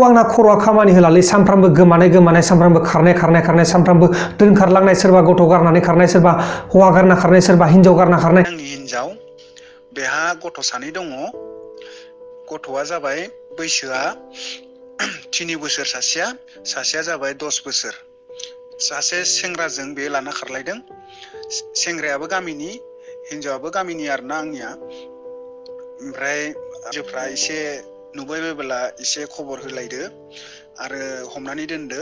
आंना खर'आ खामानि होलालै सानफ्रामबो गोमानाय सानफ्रामबो खारनाय सानफ्रामबो दोनखारलांनाय सोरबा गथ' गारनानै खारनाय सोरबा हौवा गारना खारनाय सोरबा हिनजाव गारना खारनाय। आंनि हिनजाव बेहा गथ' सानै दङ। गथ'आ जाबाय बैसोआ 3 बोसोर सासेया जाबाय 10 बोसोर। सासे सेंग्राजों बे लाना खारलायदों। सेंग्रायाबो गामिनि हिनजावाबो गामिनि आरोना आंनिया। ओमफ्राय जोफ्रा एसे नुबाय बायबोला एसे खबर होलायदो आरो हमनानै दोनदो।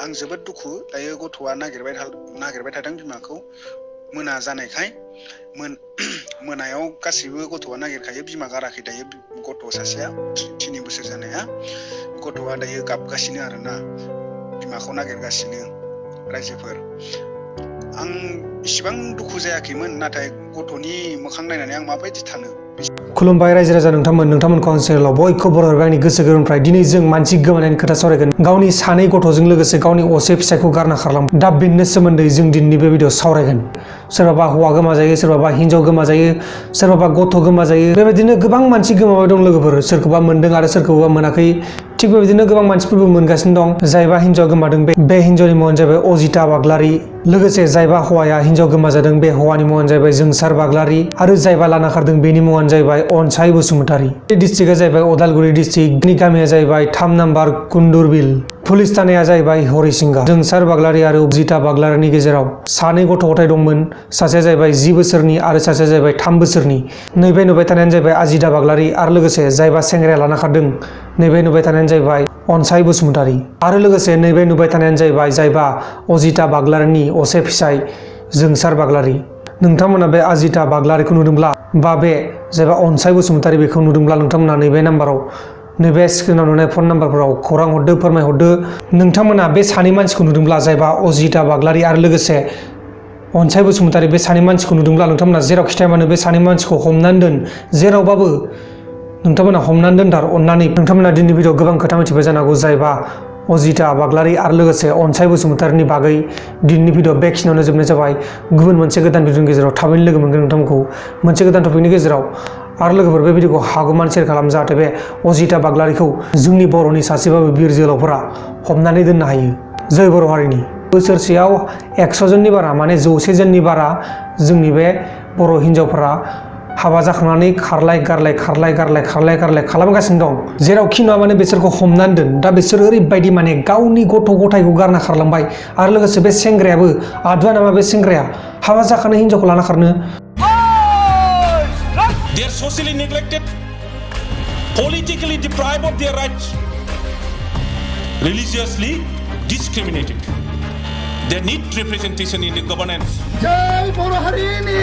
आं जोबोद दुखु दायो गथ'आ नागिरबाय थादों बिमाखौ मोना जानायखाय। मोनायाव गासैबो गथ'आ नागिरखायो, बिमा गाराखै दायो गथ' सासेया 3 बोसोर जानाया। गथ'आ दायो गाबगासिनो आरोना, बिमाखौ नागिरगासिनो रायजोफोर। आं इसिबां दुखु जायाखैमोन, नाथाय गथ'नि मोखां नायनानै आं माबायदि थानो। खुलुमबाय रायजो राजा नोंथांमोनखौ आं चेनेलाव बयखौबो बर' हरबाय आंनि गोसो गोरबोनिफ्राय। दिनै जों मानसि गोमानायनि खोथा सावरायगोन। गावनि 2 गथ'जों लोगोसे गावनि असे फिसायखौ गारना खारलांबाय। दा बेनि सोमोन्दै जों दिनैनि बे भिडिअ'आव सावरायगोन। सोरबाबा हौवा गोमाजायो, सोरबाबा हिनजाव गोमाजायो, सोरबाबा गथ' गोमाजायो। बेबायदिनो गोबां मानसि गोमाबाय दं लोगोफोर। सोरखौबा मोनदों आरो सोरखौबा मोनाखै। थिग बेबायदिनो गोबां मानसिफोरबो मोनगासिनो दं। जायबा हिनजाव गोमादों बे हिनजावनि मुङानो जाबाय अजिता बाग्लारि। लोगोसे जायबा हौवाया हिनजाव गोमाजादों बे हौवानि मुङानो जाबाय जोंसार बाग्लारि। आरो जायबा लाना खारदों बेनि मुङानो जाहैबाय अनसाय बसुमतारी। बे डिस्ट्रिक्टआ जाहैबाय उदालगुरि डिस्ट्रिक्ट। गामिया जाहैबाय 3 नाम्बार कुन्दुरबिल। पुलिस थानाया जाहैबाय हरिसिंगा। जोंसार बाग्लारि आरो अजिता बाग्लारिनि गेजेराव 2 गथ' गथाय दंमोन। सासेया जाहैबाय 10 बोसोरनि आरो सासेया जाहैबाय 3 बोसोरनि। नैबे नुबाय थानायानो जाहैबाय अजिता बाग्लारि आरो लोगोसे जायबा सेंग्राया लाना खारदों नैबे नुबाय थानायानो जाहैबाय अनसाय बसुमतारी। आरो लोगोसे नैबे नुबाय थानायानो जाहैबाय जायबा अजिता बाग्लारिनि असे फिसाय जोंसार बाग्लारि। नोंथांमोना बे अजिता बाग्लारिखौ नुदोंब्ला बा बे जायबा अनसाय बसुमतारी बेखौ नुदोंब्ला नोंथांमोना नैबे नाम्बाराव, नैबे स्क्रिनाव नुनाय फन नाम्बारफोराव खौरां हरदो, फोरमायहरदो। नोंथांमोना बे 2 मानसिखौ नुदोंब्ला जायबा अजिता बाग्लारि आरो लोगोसे अनसाय बसुमतारी बे 2 मानसिखौ नुदोंब्ला नोंथांमोना जेरावखि थाया मानो बे 2 मानसिखौ हमनानै दोन। जेरावबाबो नोंथांमोना हमनानै दोनथार अननानै। नोंथांमोना दिनैनि भिडिअ'आव गोबां खोथा मिथिबाय जानांगौ जायबा अजिता बाग्लारि आरो लोगोसे अनसाय बसुमतारीनि बागै। दिनैनि भिडिअ बेखिनियावनो जोबनाय जाबाय। गुबुन मोनसे गोदान भिडिअनि गेजेराव थाबैनो लोगो मोनगोन नोंथांमोनखौ मोनसे गोदान टपिकनि गेजेराव। आरो लोगोफोर बे भिडिअखौ हागौमानि शेयार खालाम, जाहाथे बे अजिता बाग्लारिखौ जोंनि बर'नि सासेबाबो बिर जोहोलावफोरा हमनानै दोननो हायो। जय बर' हारिनि। बोसोरसेयाव 100 जननि बारा माने 100 जननि बारा जोंनि बे बर' हिनजावफोरा हाबा जाखांनानै खारलाय गारलाय खालामगासिनो दं। जेरावखि नङा माने बिसोरखौ हमनानै दोन। दा बिसोर ओरैबायदि माने गावनि गथ' गथायखौ गारना खारलांबाय। आरो लोगोसे बे सेंग्रायाबो आदुआ नामा बे सेंग्राया हाबा जाखानाय हिनजावखौ लाना खारनो। They are socially neglected, politically deprived of their rights, religiously discriminated. They need representation in the governance. Jai Boro Harini!